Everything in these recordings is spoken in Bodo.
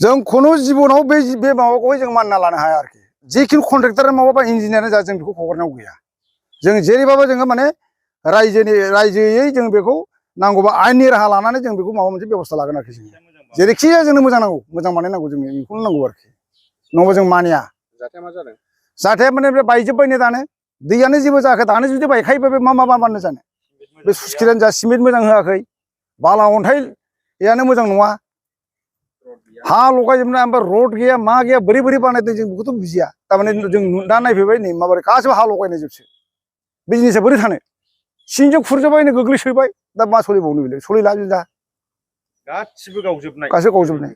जों खुनु जिबनाव बे माबाखौहाय जों मानिना लानो हाया आरोखि जिखुनु कन्ट्रेक्टर माबा इन्जिनियारानो जा जों बेखौ हगारनांगौ गैया जों जेरैबाबो जोङो माने रायजोयै जों बेखौ नांगौबा आयेननि राहा लानानै जों बेखौ माबा मोनसे बेबस्था लागोन आरोखि जों जेरैखि जोंनो मोजां नांगौ मोजां बानायनांगौ जोंनो बेखौनो नांगौ आरोखि नङाबा जों मानिया जाथाया मा जादों जाहाथे माने बे बायजोब्बायनो दानो दैयानो जेबो जायाखै दानो जुदि बायखायोबा बे मा बानायनो जानो बे सुस्किरानो जा सिमेन्ट मोजां होआखै बाला अन्थाइयानो मोजां नङा हा लगायजोबनाय ओमफ्राय रड गैया मा गैया बोरै बानायदों जों बेखौथ' बुजिया थारमाने जों दा नायफैबाय नै माबोरै गासिबो हा लगायनाय जोबसो बे जिनिसा बोरै थानो सिंजों खुरजोब्बायनो गोग्लैसोबाय दा मा सोलिबावनो बेलाय सोलिला जों दा गासिबो गावजोबनाय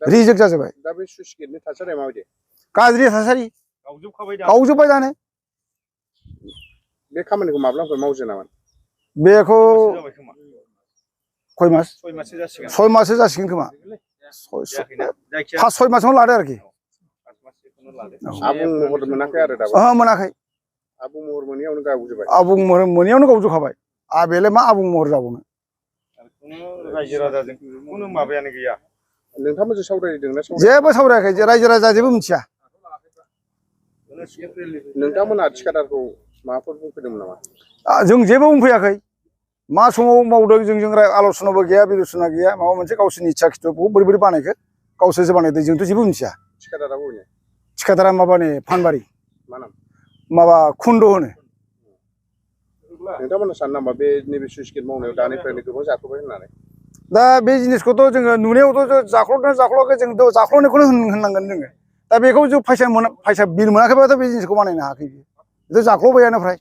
रिजेक्ट जाजोब्बाय दा बे स्लुइस गेटनि थासारिया माबायदि गाज्रि थासारि गावजोब्बाय दानो बे खामानिखौ माब्लानिफ्राय मावजे नामा बेखौ खय मास 6 माससो जासिगोन 6 माससो जासिगोन खोमा 5-6 मासावनो लादो आरोखि आबुं महर मोनाखै आरो दाबो ओहो मोनाखै आबुं महर मोनैयावनो गावजोब्बाय आबुं महर मोनैयावनो गावजोबखाबाय बेलाय मा आबुं महर जाबावनो रायजो राजाजों खुनु माबायानो गैया नोंथांमोनजों सावरायदोंना जेबो सावरायाखै रायजो राजा जेबो मिथिया नोंथांमोनहा थिखादारखौ माबाफोर बुंफैदोंमोन नामा जों जेबो बुंफैयाखै मा समाव मावदों जोंजों आल'सनाबो गैया बिल'सना गैया माबा मोनसे गावसोरनि इच्छा खिथुखौ बोरै बानायखो गावसोरसो बानायदों जोंथ' जेबो मिथिया थिखादारा बबेनि थिखादारा माबानि फानबारि मा नाम माबा खुन्द होनो नोंथांमोना सानो नामा बे नैबे स्लुइस गेट मावनायाव दानिफ्रायनो गोबां जाथ'बाय होननानै दा बे जिनिसखौथ' जोङो नुनायावथ' जाख्ल'वाखै जोंथ' जाख्ल'नायखौनो होननांगोन जोङो दा बेखौ जों फैसा बिल मोनाखैबाथ' बे जिनिसखौ बानायनो हायाखै बेथ' जाख्ल'बायानो फ्राय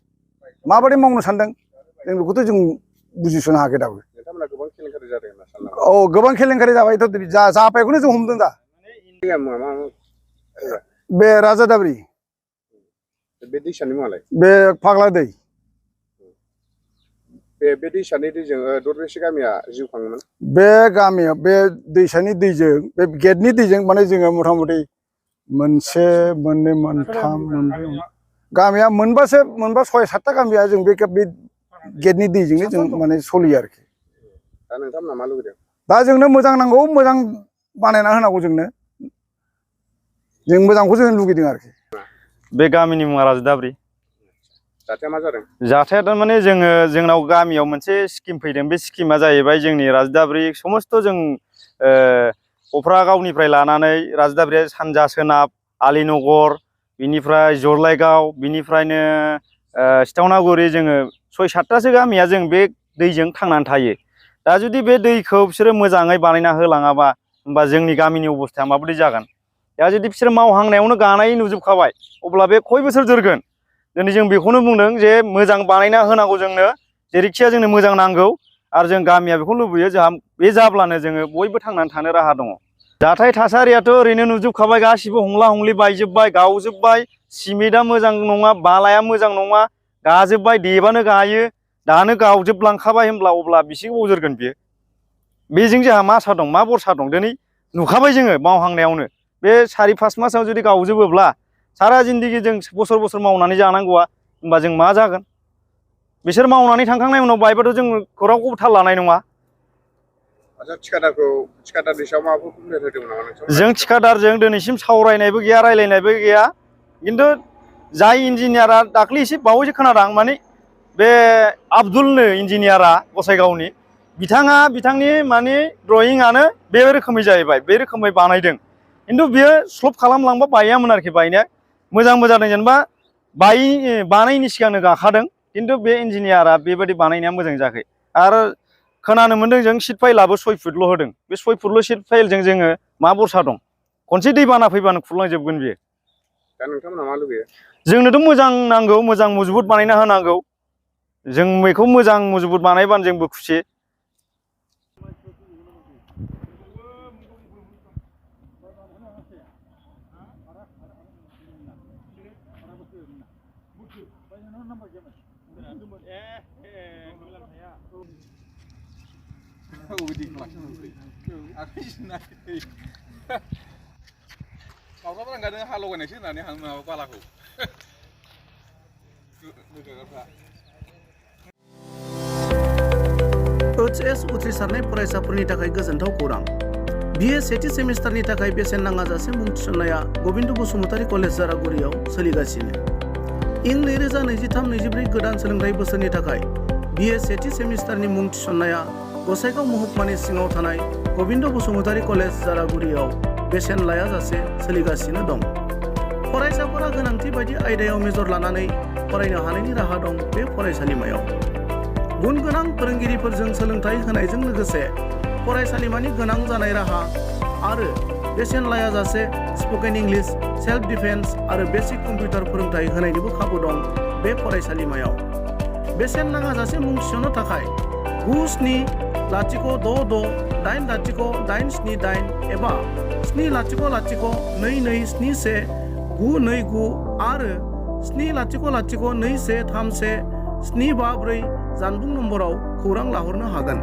माबायदि मावनो सानदों जों बेखौथ' जों बुजिस'नो हायाखै दाबो नोंथांमोना गोबां केलेंकारि जादों होनना सानो औ गोबां केलेंकारि जाबायथ' जाबायखौनो जों हमदों दा बे राजा दाब्रि बे दैसानि मुङालाय बे फाग्ला दै बे दैसानि दैजों दरबेसे गामिया जिउ खाङोमोन बे गामियाव बे दैसानि दैजों बे गेटनि दैजों माने जोङो मथा मथि 1 2 3 4 गामिया मोनबा 6-7टा गामिया जों बे गेटनि दैजोंनो जों माने सोलियो आरोखि दा नोंथांमोना मा लुबैदों दा जोंनो मोजां नांगौ मोजां बानायना होनांगौ जों मोजांखौ जों लुगैदों आरोखि बे गामिनि मुङा राजा दाब्रि जाथाया मा जादों जाथाया थारमाने जोंनाव गामियाव मोनसे स्किम फैदों बे स्किमा जाहैबाय जोंनि राजदाब्रि समस्त जों कफ्रागावनिफ्राय लानानै राजदाब्रिया सानजा सोनाब आलिनगर बिनिफ्राय जरलाइगाव बिनिफ्रायनो सिथावनागुरि जोङो 6-7टासो गामिया जों बे दैजों थांनानै थायो दा जुदि बे दैखौ बिसोरो मोजाङै बानायना होलाङाबा होमबा जोंनि गामिनि अबस्थाया माबायदि जागोन दा जुदि बिसोर मावहांनायावनो गानाय नुजोबखाबाय अब्ला बे खय बोसोर जोरगोन दिनै जों बेखौनो बुंदों जे मोजां बानायना होनांगौ जोंनो जेरैखिया जोंनो मोजां नांगौ आरो जों गामिया बेखौ लुबैयो जोंहा बे जाब्लानो जोङो बयबो थांनानै थानो राहा दङ जाथाय थासारियाथ' ओरैनो नुजोबखाबाय गासिबो हंला हंलि बायजोब्बाय गावजोब्बाय सिमेन्टआ मोजां नङा बालाया मोजां नङा गाजोब्बाय देबानो गायो दानो गावजोबलांखाबाय होनब्ला अब्ला बेसे गोबाव जोरगोन बेजों जोंहा मा आसा दं मा बरसा दं दिनै नुखाबाय जोङो मावहांनायावनो बे 4-5 मासाव जुदि गावजोबोब्ला सारा जिन्दगि जों बोसोर मावनानै जानांगौआ होमबा जों मा जागोन बिसोर मावनानै थांखांनायनि उनाव बायबाथ' जों खौरांखौबो थाल लानाय नङा थिखादारनि सायाव माबाफोर बुंनो होदोंमोन नामा नोंथांमोना जों थिखादारजों दिनैसिम सावरायनायबो गैया रायलायनायबो गैया खिन्थु जाय इन्जिनियारा दाख्लै एसे बावैसो खोनादों माने बे आब्दुलनो इन्जिनियारा गसाइगावनि बिथांनि माने ड्रयिंआनो बे रोखोमै जाहैबाय बे रोखोमै बानायदों खिन्थु बियो स्लप खालामलांबा बायामोन आरोखि बायनाया मोजांबो जादों जेनेबा बानायनि सिगांनो गाखादों खिन्थु बे इन्जिनियारा बेबायदि बानायनाया मोजां जायाखै आरो खोनानो मोन्दों जों सिट फाइलाबो 6 फुटल' होदों बे 6 फुटल' सिट फाइलजों जोङो मा बरसा दं खनसे दैबाना फैबानो खुरलांजोबगोन बियो दा नोंथांमोना मा लुबैयो जोंनोथ' मोजां नांगौ मोजां मजबुत बानायना होनांगौ जों बेखौ मोजां मजबुत बानायबानो जोंबो खुसि माब्लाबा हालौगायनायसो होननानै माबा बालाखौ HS उथ्रिसारनाय फरायसाफोरनि थाखाय गोजोनथाव खौरां BA सेथि सेमिस्टारनि थाखाय बेसेन नाङाजासे मुं थिसन्नाया गबिन्द बसुमतारी कलेज जारागुरियाव सोलिगासिनो। इं 2023-24 गोदान सोलोंथाइ बोसोरनि थाखाय BA सेथि सेमिस्टारनि मुं थिसन्नाया गसाइगाव महकुमानि सिङाव थानाय गबिन्द बसुमतारी कलेज जारागुरियाव बेसेन लायाजासे सोलिगासिनो दं। फरायसाफोरा गोनांथि बायदि आयदायाव मेजर लानानै फरायनो हानायनि राहा दं बे फरायसालिमायाव। गुन गोनां फोरोंगिरिफोरजों सोलोंथाइ होनायजों लोगोसे फरायसालिमानि गोनां जानाय राहा आरो बेसेन लायाजासे स्पकेन इंलिश, सेल्फ डिफेन्स आरो बेसिक कम्पिउटार फोरोंथाइ होनायनिबो खाबु दं बे फरायसालिमायाव। बेसेन नाङाजासे मुं थिसन्नो थाखाय 9706680878 एबा 700227199 आरो 700213175 जानबुं नम्बराव खौरां लाहरनो हागोन।